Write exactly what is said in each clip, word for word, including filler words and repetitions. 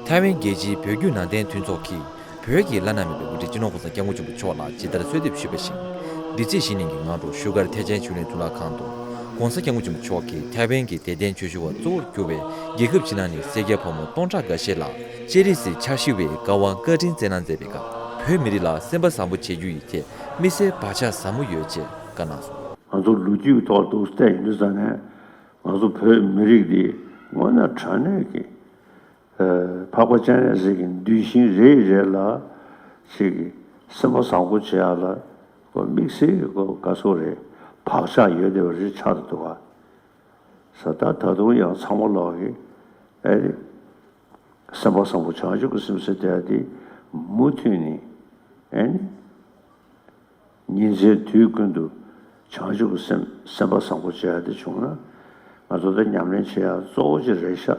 ཐའེ་ཝན་རྒྱལ་སྤྱིའི་བོད་བརྒྱུད་ནང་བསྟན་མཐུན་ཚོགས་ཀྱིས་བོད་ཀྱི་བླ་ན་མེད་པའི་དབུ་ཁྲིད་སྤྱི་ནོར་༸གོང་ས་༸སྐྱབས་མགོན་ཆེན་པོ་མཆོག་ལ་ཇི་ལྟར་གསོལ་འདེབས་ཞུས་པ་བཞིན། འདི་ཚེས་བཞི་ཉིན་གྱི་སྔ་དྲོ་བཞུགས་སྒར་ཐེག་ཆེན་ཆོས་གླིང་གཙུག་ལག་ཁང་དུ་༸གོང་ས་༸སྐྱབས་མགོན་ཆེན་པོ་མཆོག་གིས་ཐའེ་ཝན་གྱི་དད་ལྡན་ཆོས་ཞུ་བ་གཙོ་བོར་གྱུར་བའི་རྒྱལ་ཁབ་ཕྱི་ནང་ནས་སེར་སྐྱ་ཕོ་མོ་སྟོང་ཕྲག་འགའ་ཤས་ལ་སྤྱན་རས་གཟིགས་ཕྱག་ཞུ་བའི་བཀའ་དབང་བཀའ་དྲིན་སྩལ་གནང་མཛད་པའི་སྐབས། བོད་མི་རིགས་ལ་སེམས་པ་བཟང་པོ་བྱེད་རྒྱུ་ཡི་ཐད་དམིགས་བསལ་བག་ཆགས་ཟབ་མོ་ཡོད་ཅེས་བཀའ་གནང་སོང་། ང་ཚོ་ལོ་རྒྱུས་ཐོག་ཏུ་བལྟས་ཡིན་དུས་ཙང་ནས། ང་ཚོ་བོད་མི་རིགས་འདི་དངོས་གནས་དྲང་གནས་ཀྱི་ཨ་འཕགས་པ་སྤྱན་རས་གཟིགས་ཀྱི་གདུལ་ཞིང་རེ་རེ་ལ་ཅིག་སེམས་པ་བཟང་པོ་བྱེད་ཡ་ལ་ཁོ་དམིགས་བསལ་གྱི་ཁོ་ག་ཚོད་རེད། བག་ཆགས་ཡོད་བསྡད་པ་རེད་ཆགས་འདུག་ག་ས། ད་ད་དུང་ཡང་ཚང་མ་ལོག་གི་ཨེ་རེད། སེམས་པ་བཟང་པོ་བྱང་ཆུབ་ཀྱི་སེམས་ཟེར་དེ་འདི་མུ་མཐུད་ནས་ཨེ་ནི། ཉིན་མཚན་དུས་ཀུན་ཏུ་བྱང་ཆུབ་ཀྱི་སེམས་སེམས་པ་བཟང་པོ་བྱས་ཏེ་བྱུང་ན། ང་ཚོ་ད་ཉམས་ལེན་བྱེད་ཡ་གཙོ་བོ་ཅིག་རེད་ཤག་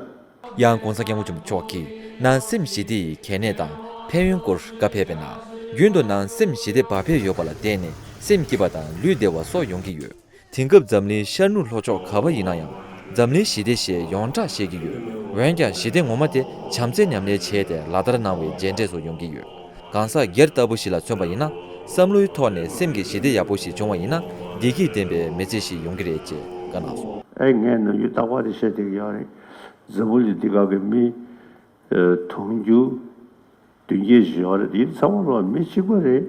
ཡང་༸གོང་ས་༸སྐྱབས་མགོན་ཆེན་པོ་མཆོག་གིས་ནང་སེམས་ཞི་བདེ་ཡི་གལ་གནད་དང་ཕན་ཡོན་སྐོར་བཀའ་ཕེབས་པའི་ནང་། རྒྱུན་དུ་ནང་སེམས་ཞི་བདེ་བག་ཕེབས་ཡོད་པ་ལ་བརྟེན་ནས་སེམས་སྐྱིད་པ་དང་ལུས་བདེ་བ་སོགས་ཡོང་གི་ཡོད། དེང་སྐབས་འཛམ་གླིང་ཤར་ནུབ་ལྷོ་ཕྱོགས་ག་པར་ཡིན་ན་ཡང་། འཛམ་གླིང་ཞི་བདེ་ཞེས་ཡོངས་གྲགས་བཤད་ཀྱི་ཡོད། འོན་ཀྱང་ཞི་བདེ་ངོ་མ་དེ་བྱམས་བརྩེ་ཉམས་ལེན་བྱས་ཏེ་ལག་བསྟར་གནང་བའི་མཇལ་འཕྲད་སོགས་ཡོང་གི་ཡོད། གང་ཟག་སྒེར་ལྟ་བུ་ཞིག་ལ་མཚོན་པ་ཡིན་ན། བསམ་བློའི་ཐོག་ནས་སེམས་ཀྱི་ཞི་བདེ་ཡག་པོ་ཞིག་བྱུང་བ་ཡིན་ན། བདེ་སྐྱིད་ལྡན་པའི་མི་ཚེ་ཞིག་ཡོང་གི་རེད་ཅེས་བཀའ་གནང་སོང་། ཨེ་ངས་ནམ་རྒྱུན་རྟག་པར་དེ་བཤད་བསྡད་ཀྱི་ཡོད་རེད། འཛམ་བུ་གླིང་འདི་སྒང་གི་མི་ཨ་དུང་ཕྱུར་བདུན་བརྒྱད་ཅིག་ཡོད་རེད། དེ་ཚང་མ་ལོག་མི་གཅིག་པ་རེད།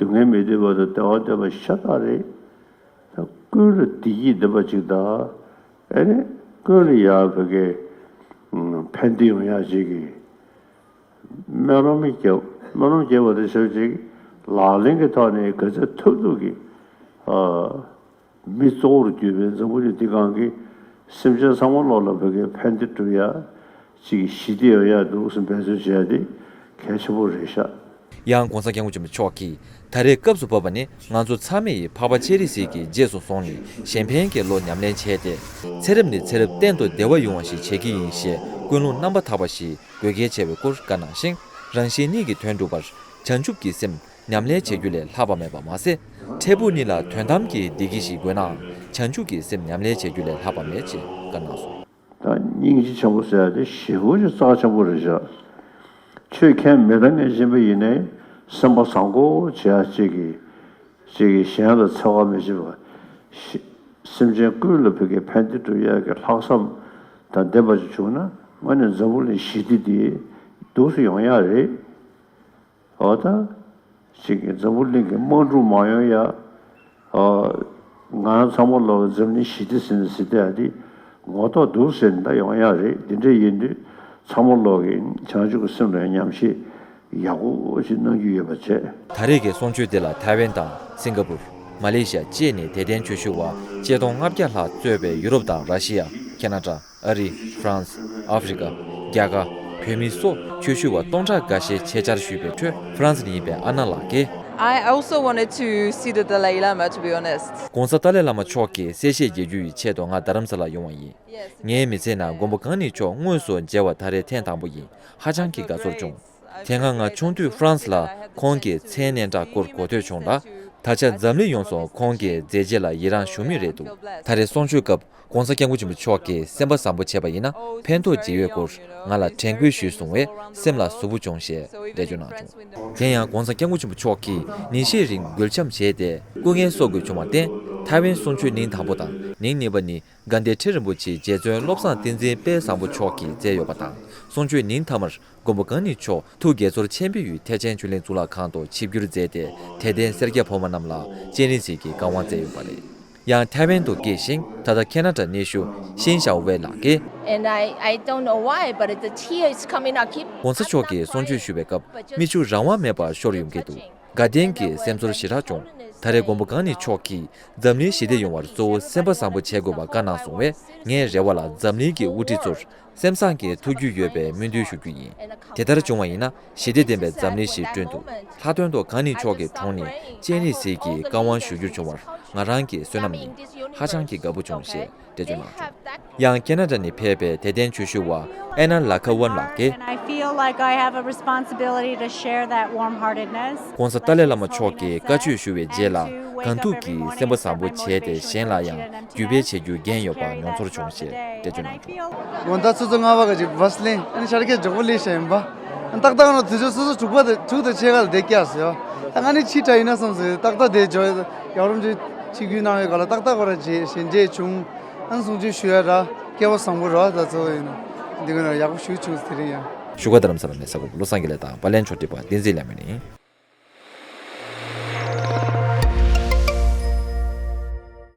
སྡུག་བསྔལ་མི་འདོད་པ་དང་བདེ་བ་འདོད་པ་ཤ་སྟག་རེད། ད་ཀུན་ལ་བདེ་སྐྱིད་ལྡན་པ་ཅིག་དང་། ཨེ་ནི་ཀུན་ལ་ཡང་བོད་སྐད་ཕན་བདེ་ཡོང་ཡག་ཅིག་གི་སྨོན་ལམ་རྒྱབ། སྨོན་ལམ་རྒྱབ་པ་དེ་ཞབས་ཅིག་ལག་ལེན་གྱི་ཐོག་ནས་ག་ཚོད་ཐུབ་ཐུབ་ཀྱི་ཨ། མི་གཙོ་བོར་གྱུར་པའི་འཛམ་བུ་གླིང་འདི་སྒང་གི་སེམས་ཅན་ཚང་མ་ལོག་ལ་བོད་སྐད་ཕན་བདེ་སྒྲུབ་ཡ། ཅིག་ཞི་བདེ་ཡོང་ཡ་འདུག་སེམས་འབད་བརྩོན་བྱས་ཏེ་གལ་ཆེན་པོ་རེད་ཤག་ཡང་༸གོང་ས་༸སྐྱབས་མགོན་ཆེན་པོ་མཆོག་གིས་ད་རེས་སྐབས་སུ་བབ་པ་ནི་ང་ཚོ་ཚང་མས་འཕགས་པ་སྤྱན་རས་གཟིགས་ཀྱི་རྗེས་སུ་སོང་ནས་གཞན་ཕན་གྱི་བློ་ཉམས་ལེན་བྱས་ཏེ། ཚེ་རབས་ནས་ཚེ་རབས་གཏན་དུ་བདེ་བ་ཡོང་བ་ཞིག་བྱེད་ཀྱི་ཡིན་ཞེས་ཀུན་སློང་རྣམ་པར་དག་པ་ཞིག་དགོས་གལ་ཆེ་བའི་སྐོར་བཀའ་གནང་ཞིང་། རང་གཞན་གཉིས་ཀྱི་དོན་སྒྲུབ་པར་བྱང་ཆུབ་ཀྱི་སེམས་ཉམས་ལེན་བྱེད་རྒྱུ་ལས་ལྷག་པ་མེད་པ་མ་ཟད། འཕྲལ་ཕུགས་གཉིས་ལ་དོན་དམ་གྱི་བདེ་སྐྱིད་ཞིག་དགོས་ནའང་བྱང་ཆུབ་ཀྱི་སེམས་ཉམས་ལེན་བྱེད་རྒྱུ་ལས་ལྷག་པ་མེད་ཅེས་བཀའ་གནང་སོང་། ད་སྙིང་རྗེ་ཆེན་པོ་ཟེར་ཡ་དེ་ཞེ་པོ་ཅིག་རྩ་ཆེན་པོ་རེད་ཤག་ཆོས་ཁས་མི་འདའ་མཁན་ཅིག་ཡིན་ནའི་སེམས་པ་བཟང་པོ་བྱེད་ཡ་ཅིག་གིས་ཅིག་གིས་གཞན་ལ་འཚེ་བ་མི་བྱེད་པ། ཤི་སེམས་ཅན་ཀུན་ལ་བོད་སྐད་ཕན་བདེ་སྒྲུབ་ཡ་གི་ལྷག་བསམ་དང་ལྡན་པ་ཅིག་བྱུང་ན་དངོས་གནས་འཛམ་བུ་གླིང་ཞི་བདེ་དེ་འདུག་སེ་ཡོང་ཡ་རེད། འོ་ད། ཅིག་གི་འཛམ་བུ་གླིང་གི་དམག་འཁྲུག་མ་ཡོང་ཡ། ཨ། ང་རང་ཚང་མ་ལོག་གི་འཛམ་གླིང་ཞི་བདེ་ཟེར་ནས་ཟེར་བསྡད་ཡ་དེ་ངོ་ཐོག་འདུག་ཟེར་ནས་ད་ཡོང་ཡ་རེད། འདི་འདྲ་ཡིན་དུས་ཚང་མ་ལོག་གི་བྱང་ཆུབ་ཀྱི་སེམས་ལ་ཉམས་བཞེས་ཡག་པོ་ཞིག་གནང་རྒྱུ་ཡོད་པ་བྱས། ད་རེས་ཀྱི་གསུང་ཆོས་འདི་ལ་ཐའེ་ཝན་དང་སིང་ག་པུར། མ་ལེ་ཤི་ཡ་བཅས་ནས་དད་ལྡན་ཆོས་ཞུ་བ་ཆིག་སྟོང་ལྔ་བརྒྱ་ལྷག་གཙོས་པའི་ཡུ་རོབ་དང་ར་ཤི་ཡ། ཁེ་ན་ཌ། ཨ་རི། ཧྥ་རན་སི། ཨ་ཧྥེ་རི་ཀ། རྒྱ་གར། བོད་མི་སོགས་ཆོས་ཞུ་བ་སྟོང་ཕྲག་འགའ་ཤས་ཆེད་བཅར་ཞུས་པའི་ཁྲོད་ཧྥ་རན་སི་ནས་ཡིན་པའི་ཨ་ན་ལགས་ཀྱིས། I also wanted to see the Dalai Lama, to be honest. ༸གོང་ས་ཏཱ་ལའི་བླ་མ་མཆོག་གི་གསལ་བཤད་རྒྱག་རྒྱུ་ཡི་ཆེད་དུ་ང་རྡ་རམ་ས་ལ་ཡོང་བ་ཡིན། ངའི་མི་ཚེ་ནང་མགོན་པོ་གང་ཉིད་མཆོག་དངོས་སུ་མཇལ་བ་ད་རེས་ཐེངས་དང་པོ་ཡིན། ཧ་ཅང་གི་དགའ་ཚོར་བྱུང་། དེ་སྔ་ང་ཆུང་དུས་ཧྥ་རན་སི་ལ་ཁོང་གི་མཚན་སྙན་གྲགས་སྐོར་གོ་ཐོས་བྱུང་ལ། ད་ཆ་འཛམ་གླིང་ཡོངས་སུ་ཁོང་གི་མཛད་རྗེས་ལ་ཡི་རངས་ཞུ་མུས་རེད་འདུག་ད་རེས་གསུང་ཆོས་སྐབས་༸གོང་ས་༸སྐྱབས་མགོན་ཆེན་པོ་མཆོག་གིས་སེམས་པ་བཟང་པོ་བྱས་པ་ཡིན་ན་ཕན་ཐོགས་ཇི་ཡོད་སྐོར་ང་ལ་དྲན་སྐུལ་ཞུས་སོང་བས་སེམས་ལ་ཟུག་པོ་བྱུང་ཞེས་འགྲེལ་བརྗོད་གནང་བྱུང་། དེ་ཡང་༸གོང་ས་༸སྐྱབས་མགོན་ཆེན་པོ་མཆོག་གིས་ཉིན་ཤས་རིང་འགུལ་འཆམ་བྱས་ཏེ་སྐུ་ངལ་གསོ་དགོས་བྱུང་བར་བརྟེན། ཐའེ་ཝན་གསུང་ཆོས་ཉིན་དང་པོ་དང་ཉིན་གཉིས་པ་ནི་དགའ་ལྡན་ཁྲི་རིན་པོ་ཆེ་རྗེ་བཙུན་བློ་བཟང་བསྟན་འཛིན་དཔལ་བཟང་པོ་མཆོག་གིས་མཛད་ཡོད་པ་དང་། གསུང་ཆོས་ཉིན་མཐའ་མར་མགོན་པོ་གང་ཉིད་མཆོག་ཐུགས་དགྱེས་ཚོར་ཆེན་པོ་ཡིས་ཐེག་ཆེན་ཆོས་གླིང་གཙུག་ལག་ཁང་དུ་ཆིབས་བསྒྱུར་མཛད་དེ། དད་ལྡན་སེར་སྐྱ་ཕོ་མོ་རྣམས་ལ་སྤྱན་རས་གཟིགས་ཀྱི་བཀའ་དབང་སྩལ་ཡོད་པ་རེད། ཡང་ཐའེ་ཝན་དུ་སྐྱེས་ཤིང་ད་ལྟ་ཁེ་ན་ཌ་གནས་བཞུགས་ཤིན་ཞའོ་ཝེ་ལགས་ཀྱིས། And I, I don't know why, but the tear is coming. I keep. ༸གོང་ས་མཆོག་གི་གསུང་ཆོས་ཞུ་བའི་སྐབས་མིག་ཆུ་རང་དབང་མེད་པར་ཤོར་ཡོང་གི་འདུག་དགའ་ལྡན་གྱི་སེམས་ཚོར་ཞེ་དྲག་བྱུང་། ད་རེས་མགོན་པོ་གང་ཉིད་མཆོག་གིས་འཛམ་གླིང་ཞི་བདེ་ཡོང་བར་གཙོ་བོ་སེམས་པ་བཟང་པོ་བྱེད་དགོས་པ་བཀའ་གནང་སོང་བས། ངའི་རེ་བ་ལ་འཛམ་གླིང་གི་དབུ་ཁྲིད་ཚོར་སེམས་བཟང་གི་ཐུགས་རྒྱུས་ཡོད་པའི་སྨོན་འདུན་ཞུ་རྒྱུ་ཡིན། དེ་ལྟར་བྱུང་བ་ཡིན་ན་ཞི་བདེ་ལྡན་པའི་འཛམ་གླིང་ཞིག་བསྐྲུན་ཐུབ། ལྷག་དོན་དུ་གང་ཉིད་མཆོག་གི་དྲུང་ནས་སྤྱན་རས་གཟིགས་ཀྱི་བཀའ་དབང་ཞུ་རྒྱུར་བྱུང་བར་ང་རང་གི་བསོད་ནམས་ཡིན། ཧ་ཅང་གི་དགའ་པོ་བྱུང་ཞེས་འགྲེལ་བརྗོད་གནང་བྱུང་། ཡང་ཁེ་ན་ཌ་ནས་ཕེབས་པའི་དད་ལྡན་ཆོས་ཞུ་བ་ཨེ་ན་ལ་ཁ་ཝན་ལགས་ཀྱིས། And I feel like I have a responsibility to share that warm-heartedness. ༸གོང་ས་ཏཱ་ལའི་བླ་མ་མཆོག་གི་བཀའ་ཆོས་ཞུ་བའི་རྗེས་ལ་ གང་ཐུབ་ཀྱིས་སེམས་པ་བཟང་པོ་བྱས་ཏེ་གཞན་ལ་ཡང་བརྒྱུད་སྤེལ་བྱེད་རྒྱུ་འགན་ཡོད་པ་མྱོང་ཚོར་བྱུང་ཞེས་འགྲེལ་བརྗོད་གནང་བྱུང་། དགོང་དག་ཆུ་ཚོད་ལྔ་པ་ག་ཅིག་བྷ་སི་ལེན་ཨ་ནི་ཤར་སྐད་མགྱོགས་པོ་སླེབས་ཤག་ཡིན་པ། ཨ་ཏག་ཏག་ནང་དུས་ཚོད་སོ་སོ་དྲུག་པ་དང་དྲུག་དང་ཕྱེད་ཀ་ལ་བསྡད་ཀྱག་ཟེར་ཡོད། ད་ང་ནི་ཕྱི་དྲགས་ཡིན་ན་བསམ་ཟེར་ཏག་ཏག་བསྡད་འཇོག་ཡག་རོམ་ཅིག་ཕྱི་རྒྱུད་གནང་བའི་སྐབས་ལ་ཏག་ཏག་ཁོ་ར་རྗེས་ཞལ་འདྲིས་བྱུང་། ཨ་ནི་གསུང་ཆོས་ཞུ་ཡ་ར་སྐལ་བ་བཟང་པོ་ར་ད་ཚོ་ཡིན་ན་འདི་ག་ན་ཡག་པོ་ཞུ་བྱུང་དེ་རིང་ཡང་། བཞུགས་སྒར་རྡ་རམ་ས་ལ་ནས་གསར་འགོད་པ་བློ་བཟང་དགེ་ལེགས་དང་པར་ལེན་ཕྱོགས་སྒྲིག་པ་བསྟན་འཛིན་ལེགས་མ་ཡིན།